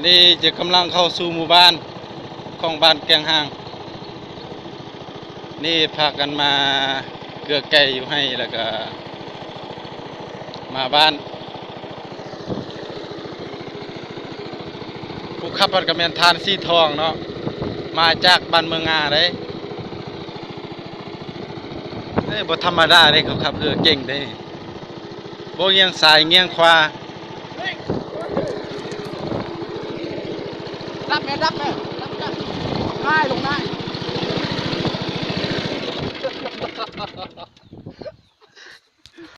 ນີ້ຈະກຳລັງເຂົ້າສູ່ໝູ່ບ້ານຂອງບ້ານແກ້ງຫ້າງ. ນີ້ພາກັນມາເກືອໄກ່ຢູ່ໄຮ່ ແລ້ວກະມາບ້ານ. ຜູ້ຂັບລົດກະແມ່ນທ່ານສີທອງເນາະ ມາຈາກບ້ານເມືອງງາເດ້. ເອີ ບໍ່ທຳມະດາເດ້ ເຂົາຂັບເຮືອເກັ່ງເດ້. ບໍ່ງຽງຊ້າຍງຽງຂວາ. ດັບແມ່ ດັບແມ່ ດັບ ດັບ ງ່າຍລົງ ງ່າຍ.